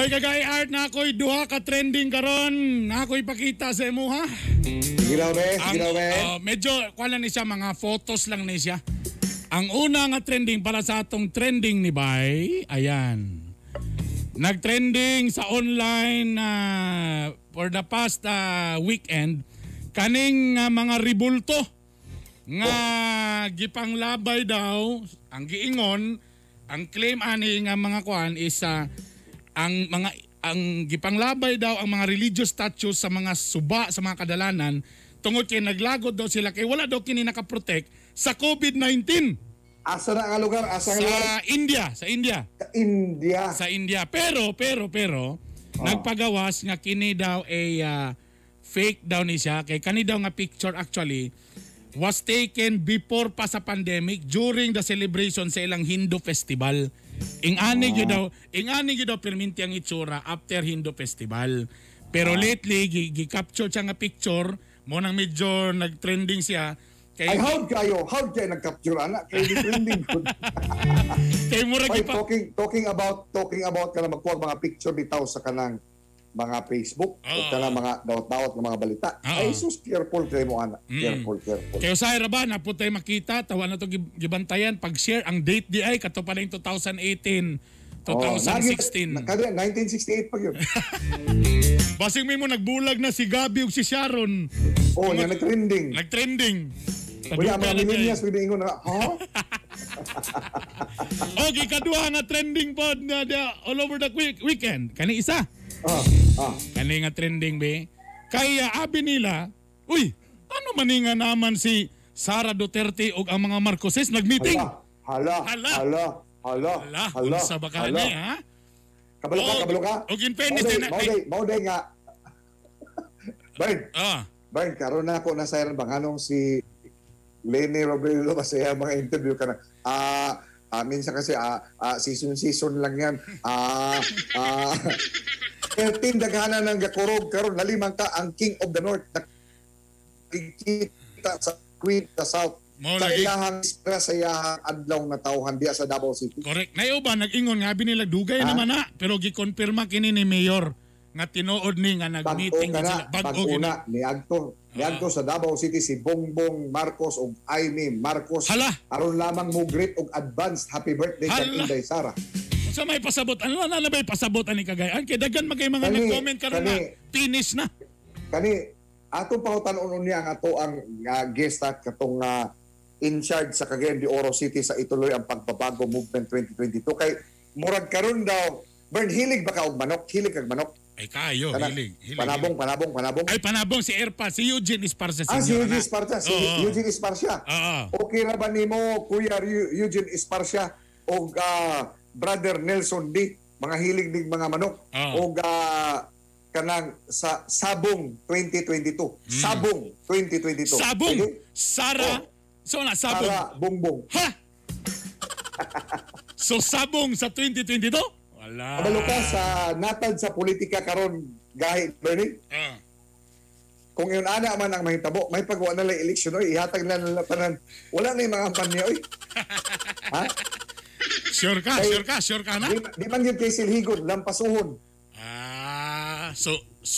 Oy, Kagay Art, na ako'y duha ka trending karon. Na ako'y pakita sa imo, ha. Sige daw, be. Sige daw, be. Medyo kuan lang ni siya, mga photos lang ni siya. Ang una nga trending para sa atong trending ni Bay, ayan. Nagtrending sa online for the past weekend kaning mga ribulto nga gipanglabay daw. Ang giingon, ang claim ani nga mga kuan is ang mga ang gipanglabay daw ang mga religious statues sa mga suba, sa mga kadalanan, tungod kay naglagod daw sila kay wala daw kini nakaprotect sa COVID-19. Asa na nga lugar? Asa nga sa lugar? India, sa India. Sa India. Sa India. Pero nagpagawas nga kini daw ay fake daw ni siya kay kani daw nga picture actually was taken before pa sa pandemic, during the celebration sa ilang Hindu festival. Ing-ani gyud daw perminti ang itsura after Hindu festival. Pero lately gi-capture siya nga picture mo nang medyo nag-trending siya kay Ay, how kayo nag-capture ana? Kay di trending gud. Kay murag Ay, ipa talking about kana magkuha mga picture bitaw sa kanang mga Facebook o kanang mga dawat-dawat ng mga balita. Ay sus, careful kay mo ana. Careful, careful. Kaya usahay ra ba na po tayo makita, tawa na to gibantayan pag-share ang date di ay kato pa lang 2018, 2016. Oh, kada 1968 pa yun. Basing may mo nagbulag na si Gabi ug si Sharon. Oh, nga nag-trending. Nag-trending. Wala mga Taduka na millennials kay. pwede ingon na, ha? Okay, kaduha nga trending pod nga all over the weekend. Kani isa. Kani nga trending be. Kaya abi nila, uy, ano man nga naman si Sara Duterte ug ang mga Marcoses nagmeeting? Hala, Hala. hala, hala, Hala, hala, unsa ba hala. kani, ha? Kabalo ka, kabalo ka. Og in fairness, Mao day nga. Bern, Bern, karon na ako nasayran ba nganong si Leni Robredo masaya mga interview ka na. Minsan kasi season season lang yan. 13 daghanan ng gakurog karon nalimang ka ang King of the North nakikita sa Queen of the South. Mao sa lagi. iyahang sa iyahang adlaw nga tawhan diya sa Davao City. Correct. Nayo ba nag-ingon nga abi nila dugay Ha? naman na, pero gikonpirma kini ni Mayor nga tinuod ni nga Bag-o nag-meeting ka gid na, sila. Bag-o bag-o gid na niadto. Niadto sa Davao City si Bongbong Marcos ug Amy Marcos. Hala. Aron lamang mo greet og advanced happy birthday kang Hala. Inday Sara. Sa may pasabot, ano na na ba pasabot ani Cagayan? Kay daghan man kay mga nag-comment karon na finish na. Kani atong pangutan-on niya ang ato ang guest at katong in charge sa Cagayan de Oro City sa Ituloy ang Pagbabago Movement 2022 kay murag karon daw. Bern, hilig ba ka og manok? Hilig kag manok? Ay kayo, hilig, hilig. Panabong, panabong, panabong. Ay panabong si Erpa, si Eugene Esparza Ah, si Senior, Eugene ana. Esparza, si Oo. Eugene Esparza. Oo. Okay ra ba nimo, Kuya Eugene Esparza og Brother Nelson D, mga hilig ning mga manok og kanang sa Sabong 2022. Sabong 2022. Sabong. Sige? Sara. Oh. So na sabong. Sara Bongbong. Ha? So sabong sa 2022? Wala. Kabalo ka sa natad sa politika karon gahi, Bernie? Kung yun ana man ang mahitabo, may pagwa na lang eleksyon oy, ihatag na nila tanan. Wala na yung mga kampanya oy. Ha? Sure ka, Kay- sure ka, sure ka na? Di man yun kay Silhigon, lampasuhon. Ah, so